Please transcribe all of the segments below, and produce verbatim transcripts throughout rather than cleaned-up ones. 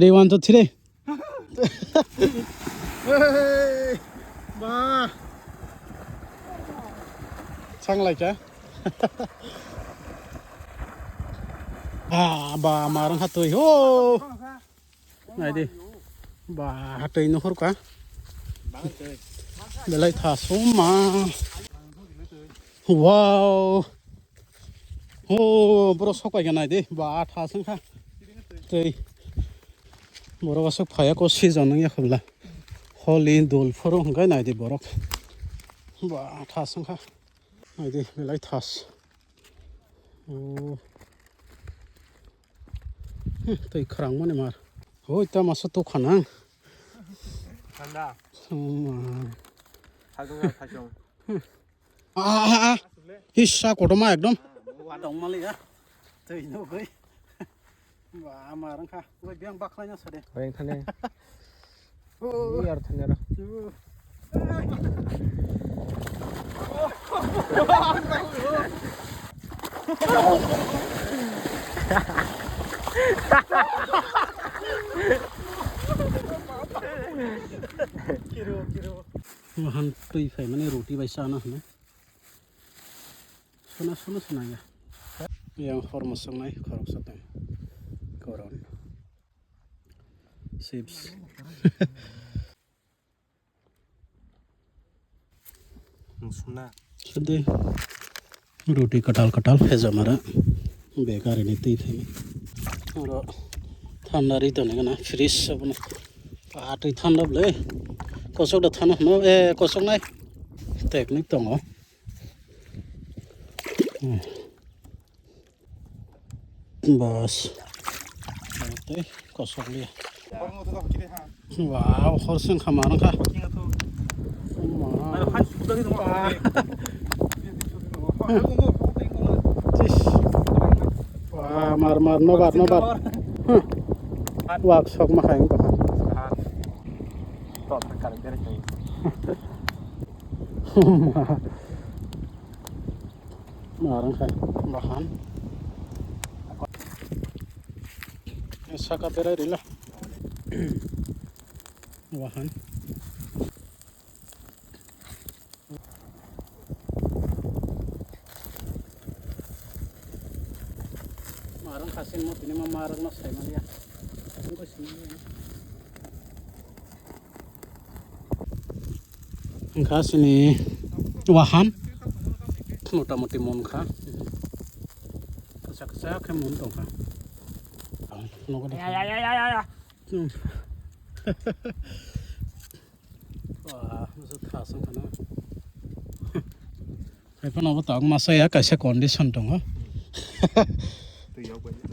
Ready, one, two, three. Hey, ba. Chang lai kha. Ah, ba, marang hatui. Oh. Nai di. Ba, hatui nuhur ka. Belai tha suma. Wow. Oh, bro, sok pai ka nai di. Ba, tha sung kha. Tei. Borok aswk phaiya ko season wngya khobla. Holi dol phuru hwnkhe nai di borok. Ba, tha sung kha. Nai di, belai thas. Oh. Hmm, tei khwrang mani mar. Hoi, ta masa to khanang. Thanda. Hmm. Thajong, thajong. Ah, ah, ah. Hissa kotorma ekdom. Wa dong mali ya. Tei no goi. Ba, mar wngkha. Oi, biyang bakhlaina sade. Oi, wngthane. Oh. Ui, ar thane ra. Oh. Kiro, kiro. Wahan twi phaimani roti bai chana hwnwi. Sona, sona, sona ya. Yang hor mwswknai khoroksa tong. Koron. Chips. Sona. Sudi. Roti katal katal phejamara. Bekar ini twi thai. Oro thanda ri toni gana fridge sabuna. Atwi thanda ble. Kosok da thana no, eh, kosok nai. Teknik tongo. Hmm. Bas. Tei kosok liya. Wow, hor seng khamar wngkha. Wow. Tis. Wow, mar, mar, nobar, nobar. Huh. Wak sok ma khai wngkha. Narang khai bahan. Saka berai rila. Bahan. Marang khasin mo tini ma marang no sai maliya. Ang ko sini. Wngkha chini wahan, mota moti mon kha, kwchak kwchak khe mon tong kha. Nogo de. Ya, ya, ya, ya, ya, ya. Hmm. Wah, musu khasang khana. Haiphano bo tabuk masa ya kaisa condition tongo.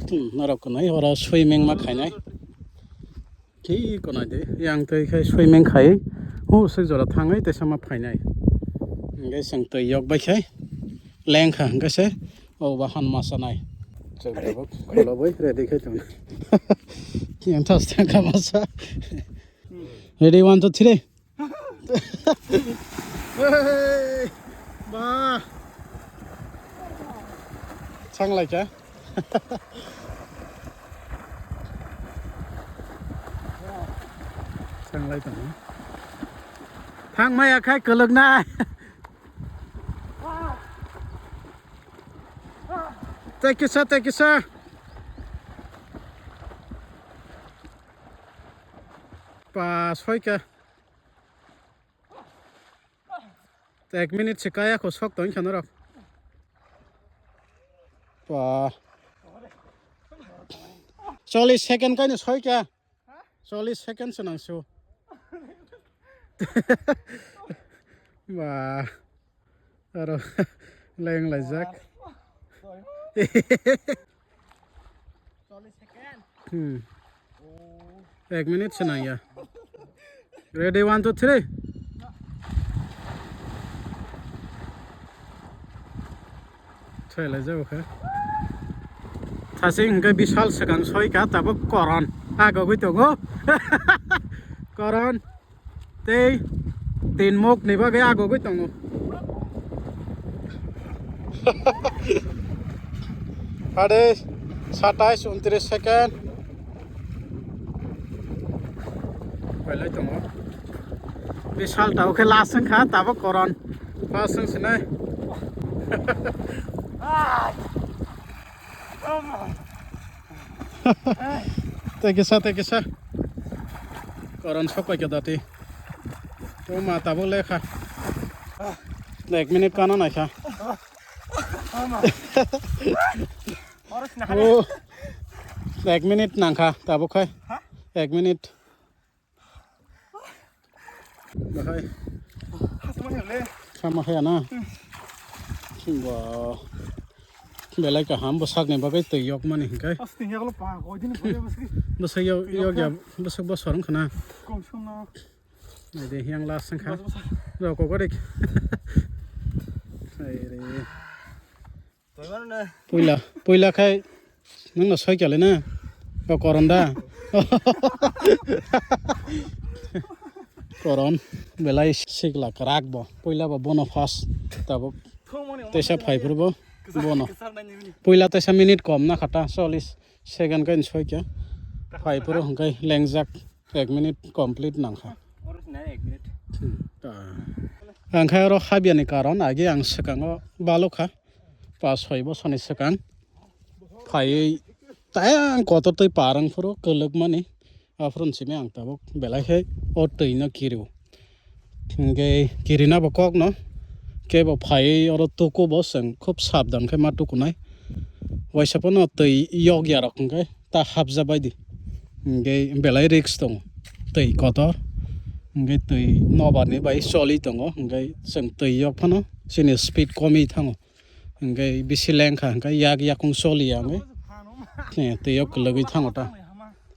Hmm, norok kunui oro swimming ma khainai. Ki konai de, yang twi khai swimming khai, husik jora thangwi teisa ma phainai. Hingke chwng twi yok bai khai, leng kha hingke se, o ba han ma sanai. Chwng tabuk kholobwi ready khai tongo. Yang thas thang kha masa. Ready, one, two, three. Hey, ba. Chang lai kha. Chang lai tongo. Thang maya khai kwlwknai. Tei kisa, tei kisa. Pa, soi kha. Ek minute se kaya ko sok tong kha norok. Pa. Chollish second kaino soi kha. Chollish second se nang su. Ba. Aro leng laijak. Hmm. Ek minute se nang ya. Ready, one, two, three. Chai lai jabo kha. Thasing hingke bisal swkang soi kha, tabuk koron. Agogwi tongo. Koron. Tei tin mok ni bagwi agogwi tongo. Ade satais untris second. Pailai tongo. Bishal tabuk khe last wngkha, tabuk Koron. Last wng sinai. Tei kisa, tei kisa. Koron sok paikha dati. Toma tabuk lekha. Ek minute kana naikha. Oh, ek minute nangkha tabuk khai. Ha? Ek minute. Bahai. Sama kaya na. Ba. Belai kaham bwsakni bagwi twi yokmani hinkhe. Bwsak yok, yok ya, bwsak bosor wngkha na. Naidi yang last wngkha. Rokok orik. Hai re. Puila, puila khai nwng no soi kya le na? O Koron da. Koron belai sikla kwrak bo. Puila bo bono first tabuk. Teisa phai phuru bo bono. Puila teisa minute kom na khata, chollish second kai soi kya. Phai phuru hwnkhe lengjak. Ek minute complete nangkha. Oro sina ek minute. Hmm, ta. Ang khe oro habiyani karon agi ang swkango balukha. Pas soi bosoni swkang. Phaiwi tayang kotor twi parang phuru kwlwkmani. Aphuru simi ang tabuk belai khe o twi no kirio. Hingke kirina bo kok no. Kebo phaiwi oro tuku bo chwng khub sabdan khe ma tukunai. Waisa pono twi yok ya rok hingke. Ta hapjak bai di. Hingke belai risk tongo. Twi kotor. Hingke twi nobar ni bai choli tongo. Hingke chwng twi yok phano chini speed komwi thango. Hingke bisi lengkha hingke yak yakung choli ya hingke. Eh, twi yok kwlwgwi thango ta.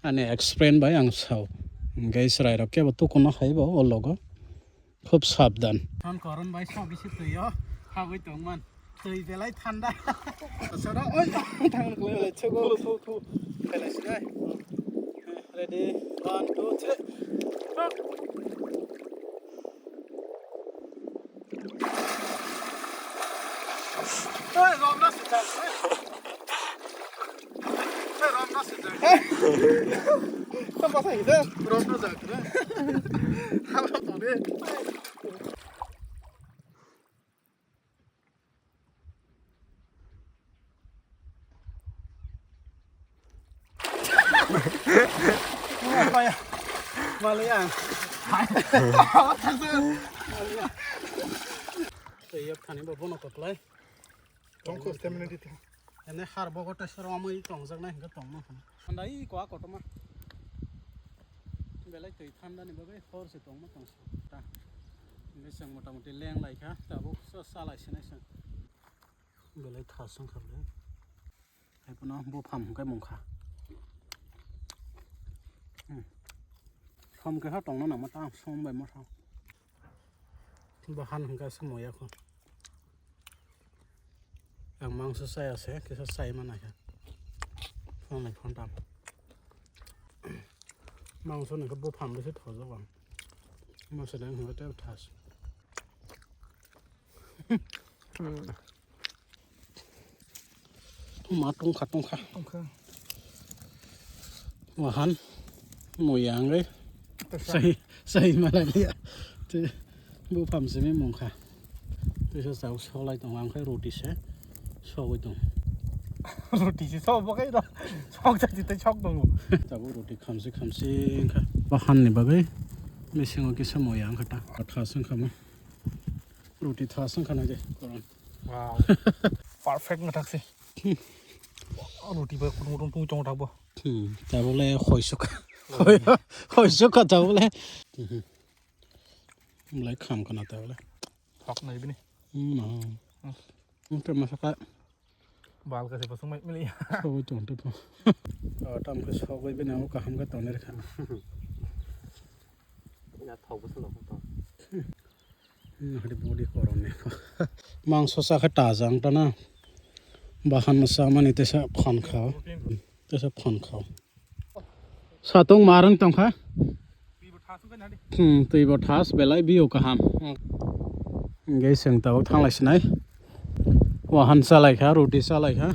Ani experience bai ang sao. Hingke chwrai rok kebo tukuno hai bo o logo. Khub sabdan. Hon Koron bai sok bisi twi o hagwi tongman. Twi belai thanda. Asara oi thang belai chego. Belai sinai. Ready, one, two, three. Oi, romna sita. Oi, romna sita. Tamo sa hide, romna jakre. Halo tore. Malaya. Malaya. Tei yak thani bo bono koklai. Tongkho stamina di tong. Ene har bogo ta sero amui tongjaknai hingke tongma hwn. Thanda i kwa kotorma. Belai twi thanda ni bagwi hor se tongma tongsa ta. Hingke chwng mota moti leng lai kha, tabuk so chalai sinai chwng. Belai thas wngkha belai. Hai phano buphang hwnkhe mungkha. Hmm. Som keha tongna nangma ta som bai masa. Bahan hwnkhe se moya kho. Ang mangso chaya se kisa chai mana khe. Phone lai phone tam. Mangso ni khe buphang bisi thojak ang. Masa dang hwnkhe tei thas. Hmm. Ma tungkha tungkha. Tungkha. Wahan. Moyang le. Tesa. Sai, sai malai le. Te buphang simi mungkha. Tesa sao solai tong ang khai roti se. Sogwi tong. Roti se so bo kai ro. Sok jati te sok tong. Tabo roti khamsi khamsi kha. Wahan ni bagwi. Bisingo kisa moyang kha ta. Atha sung khama. Roti thas wng kha nai de, Koron. Wow. Perfect wng thak se. Roti bai kutung kutung tong tong thak bo. Hmm, tabole hoi sukha. Hoi, hoi sukha tabole. Hmm. Mulai kham kana tabole. Thok nai bini. Hmm, no. Hmm. Mungkin masaka. Bal kasi pasung mai mili. Sogwi tong tei po. Oh, tam ke sogwi bini amo kaham ke tong ner kha. Ya thok bwswk no tong. Hmm, hari body koron ni. Mangso sa khe tajang ta na. Bahan no sa mani tesa phan kha. Tesa phan kha. Satong marang tong kha. Hmm, twi bo thas belai biyo kaham. Hingke chwng tabuk thanglai sinai. Wahan chalai kha, roti chalai kha.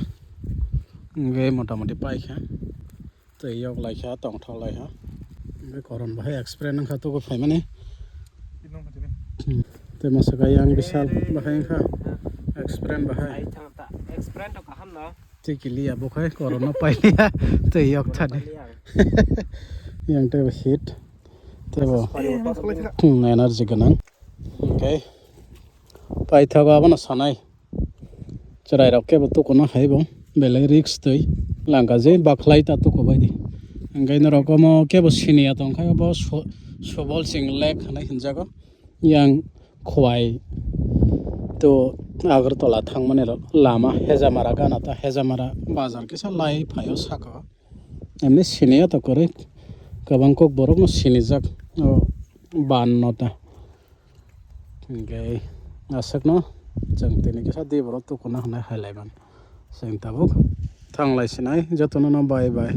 Hingke mota moti pai kha. Twi yok lai kha, tong thok lai kha. Hwnkhe koron bahai experience wngkha tuku phaimani. Hmm. Tei masa kha yang bisal bahai wngkha. Experience bahai. Ai thang ta. Experience to kaham no. Tei kiliya bo khai koron no pailiya. Tei yok thani. Yang tei bo hit. Tei bo. Hmm, energy gwnang. Okay. Paithago abono sanai. Chwrairok kebo tukuna hai bo, belai risk twi langka je bakhlai ta tukubaidi. Hwnkhe norok omo kebo siniya tongkha, obo Su-, Subol Singh Lake hinwi hinjago. Yang Khowai to Agartala thangmani rok lama Hejamara gana ta, Hejamara bazar kisa lai phaio saka o. Emni siniya to kwrwi, kwbang kok borokno sinijak o ban no ta. Hwnkhe aswkno chwng tini kisa di borok tukuna hwnwi hai laiman. Chwng tabuk thanglai sinai jotono no bye bye.